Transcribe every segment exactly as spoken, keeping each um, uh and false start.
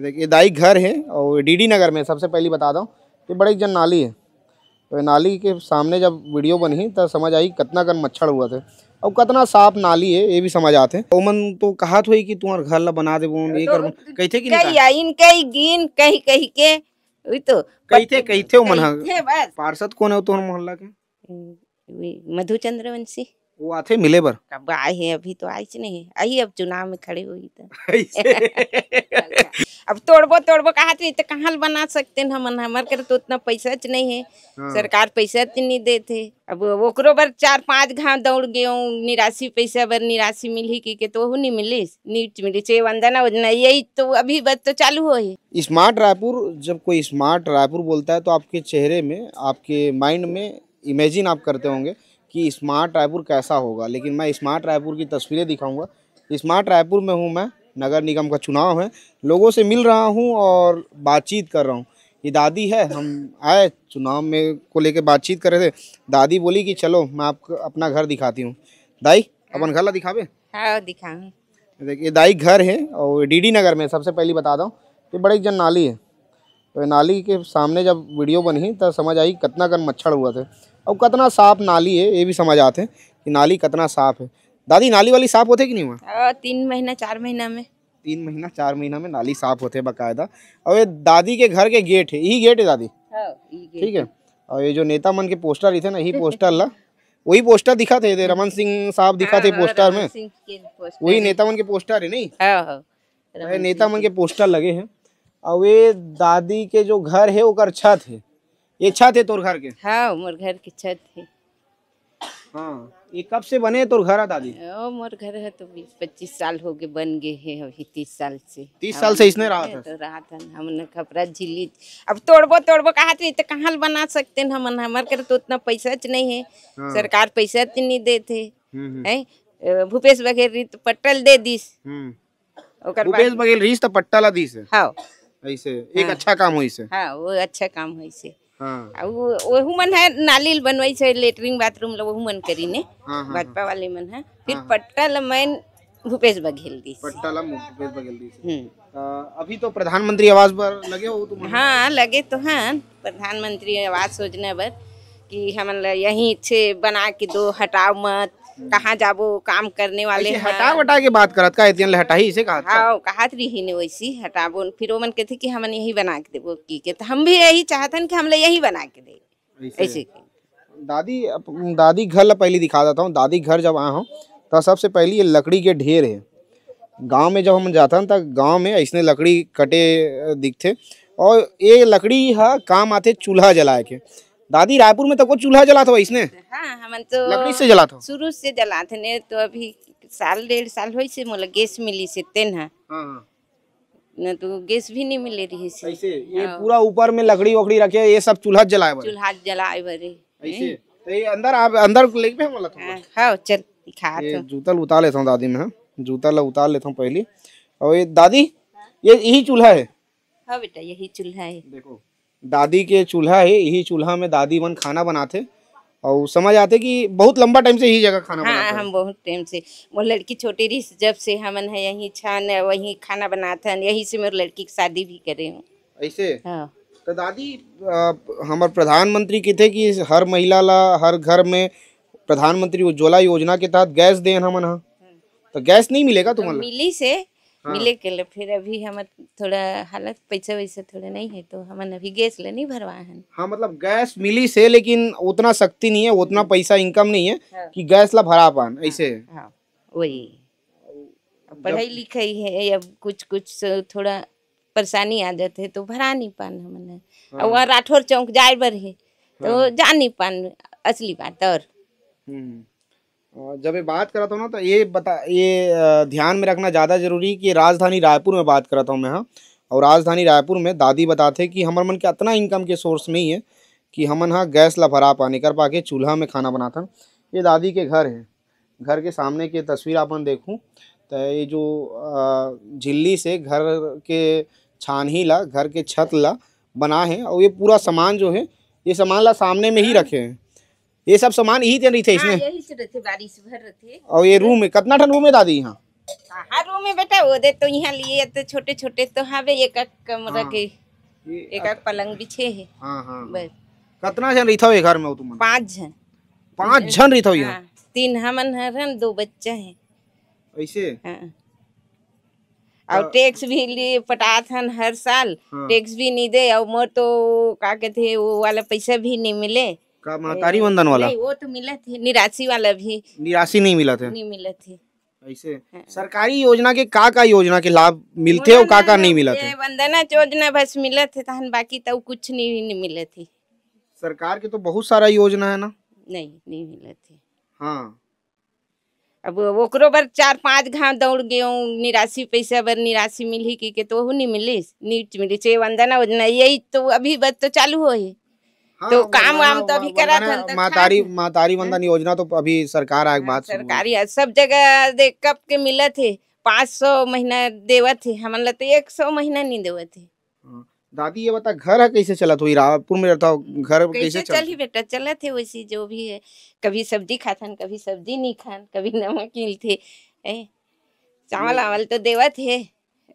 देखिए, दाई घर है और डीडी नगर में, सबसे पहली बता दो, ये बड़े जन नाली है। तो ये नाली के सामने जब वीडियो बनही, तब समझ आई कितना कन मच्छर हुआ थे और कितना साफ नाली है, ये भी समझ आते। ओमन तो कहात होई कि तुम्हार घर ला बना देबो, ये तो करबो, कहिथे कि नहीं कही कहा? आइन, कही गिन, कही, कही के, वही तो कहिथे, कहिथे ओमन ह। कहिथे बस। पार्षद कौन है तुम्हार मोहल्ला के? हम्म, वही मधु चंद्रवंशी। वो आथे मिले बर? कब आए हैं, अभी तो आइच नहीं है। आई अब चुनाव में खड़े हुई तो। ऐसे। अब तोड़बो, तोड़बो कहा थे, तो कहाँ ले बना सकते हैं हमन? हमर कर तो उतना पैसा च नहीं है। हाँ। सरकार पैसा च नहीं देते। अब ओकरो बर चार पांच घाव दौड़ गए, निराशी पैसा बर, निराशी मिली की के, तो वो नहीं मिली, नहीं मिली। चे वंदना वंदना, यही तो अभी बस तो चालू हो ही। स्मार्ट रायपुर, जब कोई स्मार्ट रायपुर बोलता है, तो आपके चेहरे में, आपके माइंड में इमेजिन आप करते होंगे कि स्मार्ट रायपुर कैसा होगा, लेकिन मैं स्मार्ट रायपुर की तस्वीरें दिखाऊंगा। स्मार्ट रायपुर में हूँ मैं, नगर निगम का चुनाव है, लोगों से मिल रहा हूँ और बातचीत कर रहा हूँ। ये दादी है, हम आए चुनाव में को लेकर बातचीत कर रहे थे। दादी बोली कि चलो, मैं आपको अपना घर दिखाती हूँ। दाई, अपन घर ला दिखाबे? हाँ, दिखाऊँ। देखिए, दाई घर है और डीडी नगर में, सबसे पहली बता दो, ये बड़े जन नाली है। तो ये नाली के सामने जब वीडियो बनही, तब समझ आई कितना कन मच्छर हुआ थे और कितना साफ नाली है, ये भी समझ आते कि नाली कितना साफ है। दादी, नाली वाली साफ होते कि नहीं हुआ? हाँ, तीन महीना, चार महीना में। तीन महीना, चार महीना में नाली साफ होते बाकायदा। और ये दादी के घर के गेट है, यही गेट है दादी? हाँ, यही गेट ठीक है। है। और ये जो नेता मन के पोस्टर रहिथे ना, यही पोस्टर ला, वही पोस्टर दिखा थे, ये रमन सिंह साहब दिखा थे हाँ, हाँ, पोस्टर रमन में। सिंह के पोस्टर वही है। नेता मन के पोस्टर है नहीं? हाँ, हाँ, अरे, रमन नेता सिंह मन के। के पोस्टर लगे हैं। और ये दादी के जो घर है, ओकर छत है, ये छत है तोर घर के? हाँ, मोर घर के छत है। हाँ, ये कब से बने तोर घर है दादी? ओ, मोर घर है तो बीस पच्चीस साल हो गए, बन गए है अभी तीस साल से। तीस साल से इसने रहा था? तो रहा था ना, हमने खपरा झिल्ली। अब तोड़बो, तोड़बो कहा थे, तो कहाँ ले बना सकते हैं हमन? हमर कर तो उतना पैसा च नहीं है, हाँ। सरकार पैसा च नहीं देते हम्म, हम्म। हैं। अ, भूपेश बघेल रही तो पट्टा ल दे दिस। हम्म। ओकर भूपेश बाद बघेल रहिस त पट्टा ला दिस है। हाँ। ऐसे एक हाँ। अच्छा काम होइस है। हाँ, वो अच्छा काम होइस है। हाँ। आ वो, वहू मन है नाली ल बनवाइस है, लेटरिन बाथरूम ला वहू मन करी ने, हाँ, हाँ, भाजपा हाँ। वाले मन है। फिर हाँ, हाँ। पट्टा ला मैं भूपेश बघेल दिस। पट्टा ला भूपेश बघेल दिस है। हम्म। अ, अभी तो प्रधानमंत्री आवास बर लगे हो तुम? हाँ, लगे तो हैं प्रधानमंत्री आवास योजना बर कि हमन ला यहीं से बना के दो, हटाओ मत, हम्म। कहाँ जाबो काम करने वाले ऐसे हैं। हटा वटा के बात करत का, एतियन ले हटाही इसे कहा था? हाँ, कहत रही ने वैसी हटाबो, फिर ओमन कहते कि हमन यही बना के देबो की के, तो हम भी यही चाहतन कि हमला यही बना के दे। ऐसे। ऐसे के। दादी, अप-, दादी घर ला पहली दिखा देता हूँ। दादी घर जब आए हो तो सबसे पहली ये लकड़ी के ढेर है। गांव में जब हम जाथन त गांव में ऐसने लकड़ी कटे, अ, दिखथे और ये लकड़ी ह काम आथे चूल्हा जलाए के। दादी, रायपुर में तको चूल्हा जलात हो इसने? हाँ, हमन तो लकड़ी से जलात हो? शुरू से जलात हन, तो अभी साल डेढ़ साल होइस हे मोला गैस मिलिस हे तेन ह। हाँ, हाँ। न तो गैस भी नहीं मिले रहिस हे। ऐसे, ये हाँ। पूरा ऊपर में लकड़ी वकड़ी रखे, ये सब चूल्हा जलाए बर? चूल्हा जलाए बर हे। ऐसे, तो ये अंदर आप, अंदर लेके भी हमला थोड़ा? हाँ, हाँ, चल, दिखा ये तो। जूता ल उतार लेता हूँ दादी में, हाँ, जूता ला उतार लेता हूँ पहली। और ये दादी, ये यही चूल्हा है? हाँ बेटा, यही चूल्हा है। देखो, दादी के चूल्हा है, यही चूल्हा में दादी मन खाना बनाथे। और समझ आते कि बहुत लंबा टाइम से यही जगह खाना हाँ, बनाते हैं। हम बहुत टाइम से, मोर लड़की छोटी रही जब से हमन है यही छान, वही खाना बनाथन, यही से मोर लड़की की शादी भी करे हूँ। ऐसे? हाँ। तो दादी, अ, हमर प्रधानमंत्री कहते कि हर महिला ला, हर घर में प्रधानमंत्री उज्ज्वला योजना के तहत गैस देन हमन ह। हम्म। तो गैस नहीं मिलेगा तुम्हारा? मिली से, हाँ। मिले के ले, फिर अभी हमर थोड़ा हालत पैसा वैसा थोड़ा नहीं है, तो हमन अभी गैस ले नहीं भरवाए हन। हाँ, मतलब गैस मिली से, लेकिन उतना शक्ति नहीं है, उतना हम्म। पैसा इनकम नहीं है हाँ। कि गैस ला भरा पान, हाँ, ऐसे। हाँ, वही। अब जब पढ़ाई लिखाई है, अब कुछ कुछ से थोड़ा परेशानी आ जाते है, तो भरा नहीं पान हमन ह। हाँ। अब वहाँ राठौर चौक जाए बर है, तो हाँ। जा नहीं पान, असली बात। और हम्म। अ, जब ये बात करत हो ना, तो ये बता, ये, अ, ध्यान में रखना ज़्यादा जरूरी है कि राजधानी रायपुर में बात करत हूँ मैं, हाँ। और राजधानी रायपुर में दादी बताते कि हमर मन के अतना इनकम के सोर्स नहीं है कि हमन हा गैस ला भरा पान, एकर पाके चूल्हा में खाना बनाथन। ये दादी के घर है, घर के सामने के तस्वीर आपन देखूँ, तो ये जो, अ, झिल्ली से घर के छानही ला, घर के छत ला बना है, और ये पूरा सामान जो है, ये सामान ला सामने में ही रखे हैं। ये सब सामान यही तेन रहिथे हाँ, इसमें? यही से रहते, बारिश भर रहते। और ये रूम है, कितना ठन रूम है दादी यहाँ? कहाँ रूम है बेटा, वो दे तो यहाँ लिए तो छोटे छोटे तो हवे, एक एक कमरा हाँ। के, ये एक एक पलंग बिछे है। हाँ, हाँ, हाँ। बस। कतना झन रहिथव ये घर में हो तुमन? पाँच झन। पाँच झन रहिथव यहाँ? हाँ, तीन हमन हरन, दो बच्चा है। ऐसे? हाँ। और तो टैक्स भी लिए पटात हन हर साल, हाँ। टैक्स भी नहीं दे, और मोर तो का कहते हैं, वो वाला पैसा भी नहीं मिले। का महतारी ए, वंदन वाला? नहीं, वो तो मिला थे, निराशी वाला भी। निराशी नहीं मिला थे? नहीं मिला थे। ऐसे हाँ। सरकारी योजना के का का योजना के लाभ मिलथे और का का नहीं मिलत ये है? वंदना योजना बस मिलत है, तहन बाकी तो कुछ नहीं, नहीं मिलत है। सरकार के तो बहुत सारा योजना है ना? नहीं, नहीं मिलत है। हाँ। अब ओकरो बर चार पांच घाव दौड़ गयो, निराशी पैसा बर, निराशी मिलही कि के तो ओहू नहीं मिलिस, नहीं मिलिस, ये वंदना योजना यही तो अभी बस तो चालू हो ही। हाँ, तो काम वंदना, वाम तो अभी व-, करत वंदना, हन, तो महतारी, खात हन। महतारी वंदन हाँ। योजना तो अभी सरकार आए के हाँ, बाद शुरू हुई। सरकारी है, सब जगह दे कब के मिलत है, पाँच सौ महीना देवत है, हमन ला तो एक सौ महीना नहीं देवत है। हाँ। दादी, ये बता, घर है कैसे चलत हुई? रायपुर में रहता हो, घर कैसे कैसे चलत चलही है? बेटा, चलत है वैसी जो भी है, कभी सब्जी खाथन, कभी सब्जी नहीं खान, कभी नमक मिलथे, ए, चावल नहीं। आवल तो देवत है।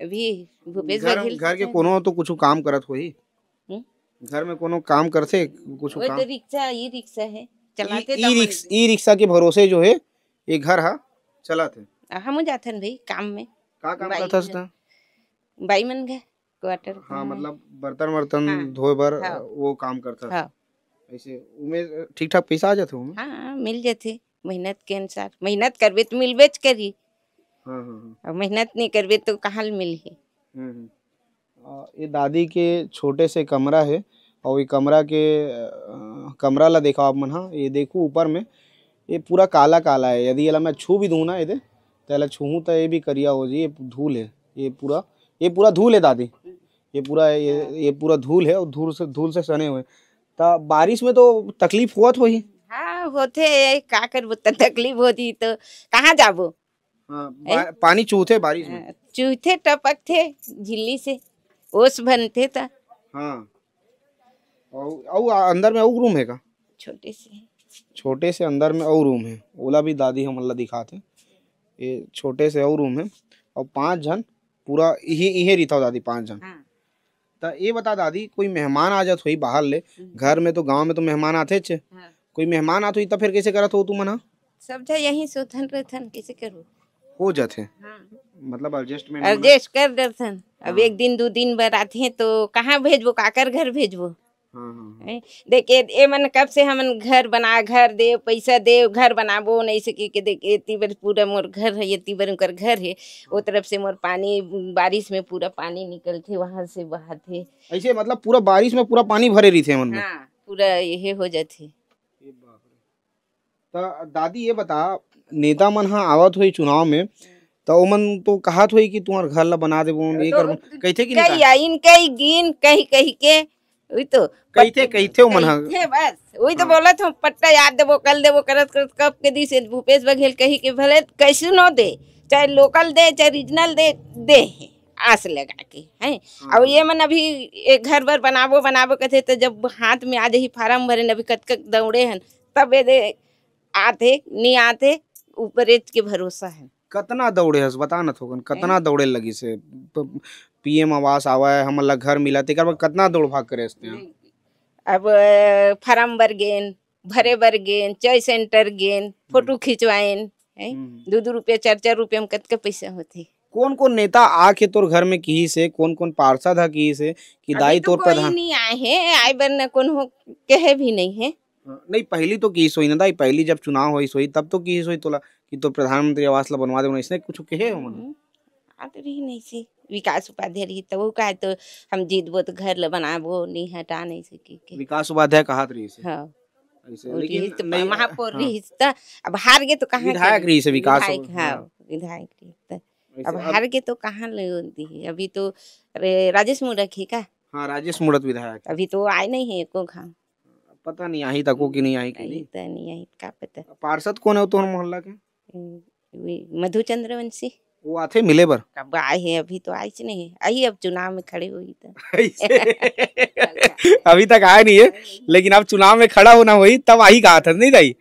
अभी भूपेश घर, बघेल घर के से कोनो तो कुछ काम करत होही? हम्म? घर में कोनो काम करथे, कुछ वो काम? तो रिक्शा, ई रिक्शा है, ई, चलाते ई दमन। रिक्स-, ई रिक्शा के भरोसे जो है, ये घर हा चलत है। आ, हमू जाथन भाई काम में। का काम बाई करत हस है। त? बाई मन घर, क्वार्टर हाँ, में। मतलब बर्तन वर्तन हाँ। धोए बर, हाँ। वो काम करत हस। हाँ। ऐसे उमे ठीक ठाक पैसा आ जाथे उमे? हाँ, मिल जाथे। मेहनत के अनुसार, मेहनत करबे तो मिलबेच करी। हाँ, हाँ, हाँ। और मेहनत नहीं करबे तो कहाँ ले मिलही? हम्म, हम्म। अ, ये दादी के छोटे से कमरा है और ये कमरा के, अ, कमरा ला देखो आप मन, हाँ, ये देखो ऊपर में, ये पूरा काला काला है। यदि एला मैं छू भी दूँ ना, ये दे, तो एला छूहूँ तो ये भी करिया हो जी, ये धूल है, ये पूरा, ये पूरा धूल है दादी, ये पूरा, ये, ये पूरा धूल है और धूल से, धूल से सने हुए। तो बारिश में तो तकलीफ होत होही? हाँ, होथे, का करबो, त तकलीफ होती तो कहाँ जाबो? हाँ, ए? बा-, पानी चूहथे बारिश में? हाँ, चूहथे, टपकथे झिल्ली से, ओस बनथे त। हाँ। अउ, अउ आ-, अंदर में अउ रूम है का? छोटे से। छोटे से अंदर में अउ रूम है, ओला भी दादी हमन ला दिखाथे। ये छोटे से अउ रूम है, अउ पांच झन पूरा इही, इहे रिथव दादी, पांच झन। हाँ। त ये बता दादी, कोई मेहमान आ जात होही बाहर ले, हम्म। घर में तो, गांव में तो मेहमान आथेच, हाँ। कोई मेहमान आत होही त फिर कैसे करत हो तुमन ह? सब झन यहीं सोथन रहथन, कैसे करू? हो जाथे। हाँ। मतलब एडजस्टमेंट एडजस्ट कर डरथन। अब हाँ। एक दिन दू दिन बर आथे तो कहाँ भेजबो, काकर घर भेजबो? हाँ, हाँ, हाँ। हैं? देख, ए, ए मन कब से हमन घर बना, घर दे, पैसा दे, घर बनाबो, नहीं से के, के देख, एती बर पूरा मोर घर है, एती बर उनकर घर है, ओ तरफ से मोर पानी, बारिश में पूरा पानी निकलथे, वहां से बहाथे। ऐसे मतलब पूरा बारिश में पूरा पानी भरे रहिथे हमन में? हाँ, पूरा ये हो जाथे। ए बाप रे। त दादी, ये बता, नेता मन ह आवत होही चुनाव में, त ओमन तो कहत होही कि तुम्हार घर ला बना देबो, ये तो करबो, कहिथे कि नहीं कही कहत? आइन, कही गिन, कही, कही के, वही तो कहिथे, पट-, कहिथे ओमन ह। कहिथे बस, वही तो हाँ। बोलत हूँ, पट्टा याद देबो, कल देबो, करत, करत कब के दिस भूपेश बघेल कही के भले कैसे नो दे, चाहे लोकल दे, चाहे रीजनल दे, दे है, आस लगा के, हैं? हाँ। अब ये मन अभी एक घर बर बनाबो, बनाबो कहते, तो जब हाथ में आ जाही फार्म भरे न, अभी कतक दौड़े हन, तब ये दे आथे, नहीं आथे, ऊपरेच के भरोसा है। कतना दौड़े हस, बता न थोकन, कतना हैं? दौड़े लगिस हे? प-, पीएम आवास आवा है, हमन ला घर मिला, तेकर बर कतना दौड़ भाग करे हस तें? नहीं। अब, अ, फार्म बर गेन, भरे बर गेन, चॉइस सेंटर गेन, हम्म। फोटो खिंचवाएन, हैं? हम्म। दू दू रुपया, चार चार रुपया में कतका पैसा होथे? कौन कौन नेता आके तोर घर में किहिस हे, कौन कौन पार्षद ह किहिस हे कि अभी दाई तो तोर कोई प्रधान? नहीं आए हे, आए बर न कोनो कहे भी नहीं हे। हाँ, नहीं, पहली तो किहिस होही ना दाई, पहली जब चुनाव होइस होही, तब तो किहिस होही तोला कि तो प्रधानमंत्री आवास ला बनवा देबो, इसने कुछ कहे हो मन? हम्म, आत रही नहीं सी, विकास उपाध्याय रही, तब वो कहे तो हम जीतबो तो घर ला बनाबो, नहीं हटा नहीं सकी के। विकास उपाध्याय कहत रही से? हाँ। ऐसे, वो लेकिन रही तो नहीं, महापौर हाँ। रही त, अब हार गए तो कहाँ के विधायक रही से विकास विधायक, उप-, हाँ, हाँ। विधायक रही त। ऐसे अब अब हार गए तो कहाँ ले दी? अभी तो, अरे, राजेश मूणत ही का? हाँ, राजेश मूणत विधायक। अभी तो आए नहीं है एको घाव। पता नहीं आही तको कि नहीं आही कि अभी नहीं। तो नहीं आही, का पता। पार्षद कौन है तोहर मोहल्ला के? हम्म, वी मधु चंद्रवंशी। वो आथे मिले बर? कब आए हैं, अभी तो आइस नहीं। अही अब चुनाव में खड़े होही त। ऐसे। अभी तक आए नहीं है, लेकिन अब चुनाव में खड़ा होना होही तब आही कहा था, नहीं दाई?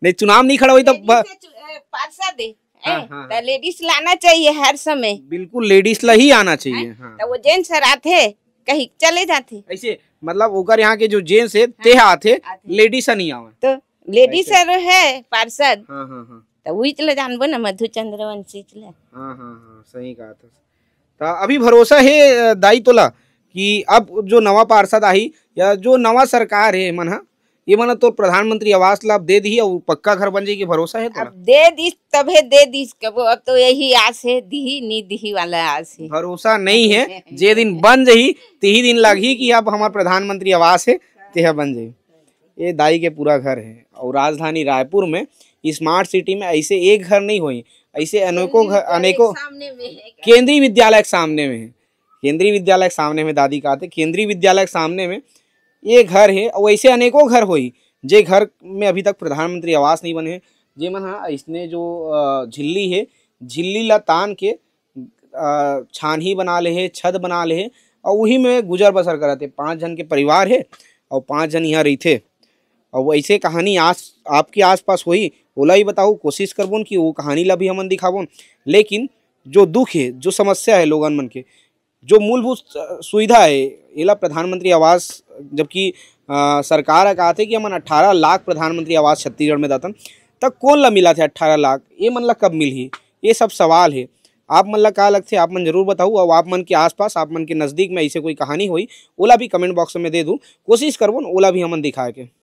नहीं, चुनाव नहीं खड़ा होही तब पहली ब- से चु-, ए, पार्षद है। हाँ, हाँ, त हाँ। लेडीज लाना चाहिए हर समय। बिल्कुल, लेडीज ला ही आना चाहिए। हाँ। त वो जेंट्स हर आथे, कहीं चले जाथे। ऐसे मतलब ओकर यहाँ के जो जेंट्स हे, हाँ, तेहा आथे, आथे। लेडीज ह नहीं आवे। तो लेडीज ऐसे। हर हे पार्षद। हाँ, हाँ, हाँ। त उही ला जानबो ना, मधु चंद्रवंशी ला। हाँ, हाँ, हाँ, सही कहा था। त अभी भरोसा हे, अ, दाई तोला कि अब जो नवा पार्षद आही या जो नवा सरकार हे मन ह, ये मन तो प्रधानमंत्री आवास ला दे दिही अउ पक्का घर बन जाही के भरोसा हे तोला? अब दे दिस तभे दे दिस कबो, अब तो यही आस हे, दिही नी दिही वाला आस हे। भरोसा नहीं हे, जे दिन बन जाही, तिही दिन लागही कि अब हमार प्रधानमंत्री आवास हे, तेहा बन जाही। ये दाई के पूरा घर हे। अउ राजधानी रायपुर में, स्मार्ट सिटी में ऐसे एक घर नहीं होही, ऐसे अनेकों घर, अनेकों सामने में है। केंद्रीय विद्यालय के सामने में है। केंद्रीय विद्यालय के सामने में, दादी कहाथे, केंद्रीय विद्यालय के सामने में ये घर हे, अउ ऐसे अनेकों घर होही, जे घर में अभी तक प्रधानमंत्री आवास नहीं बने हे, जेमन ह अइसने जो, अ, झिल्ली हे, झिल्ली ला तान के, अ, छानही बना ले हे, छत बना ले हे, अउ उही में गुजर बसर करत हे। पाँच झन के परिवार हे, अउ पाँच झन इहाँ रहिथे। अउ ऐसे कहानी आस-, आपके आसपास होही, ओला भी बताओ, कोशिश करबोन कि वो कहानी ला भी हमन दिखाबोन। लेकिन जो दुख हे, जो समस्या हे लोगन मन के, जो मूलभूत, अ, सुविधा हे, एला प्रधानमंत्री आवास, जबकि, अ, सरकार ह कहाथे कि हमन अठारह लाख प्रधानमंत्री आवास छत्तीसगढ़ में देथन, त कोन ला मिलत हे अठारह लाख? ये मन ला कब मिलही? ये सब सवाल हे। आप मन ला का लगथे, आप मन जरूर बताऊ। अउ आप मन के आसपास, आप मन के नजदीक में ऐसे कोई कहानी होई, ओला भी कमेंट बॉक्स में दे दू, कोशिश करबोन ओला भी हमन दिखाए के।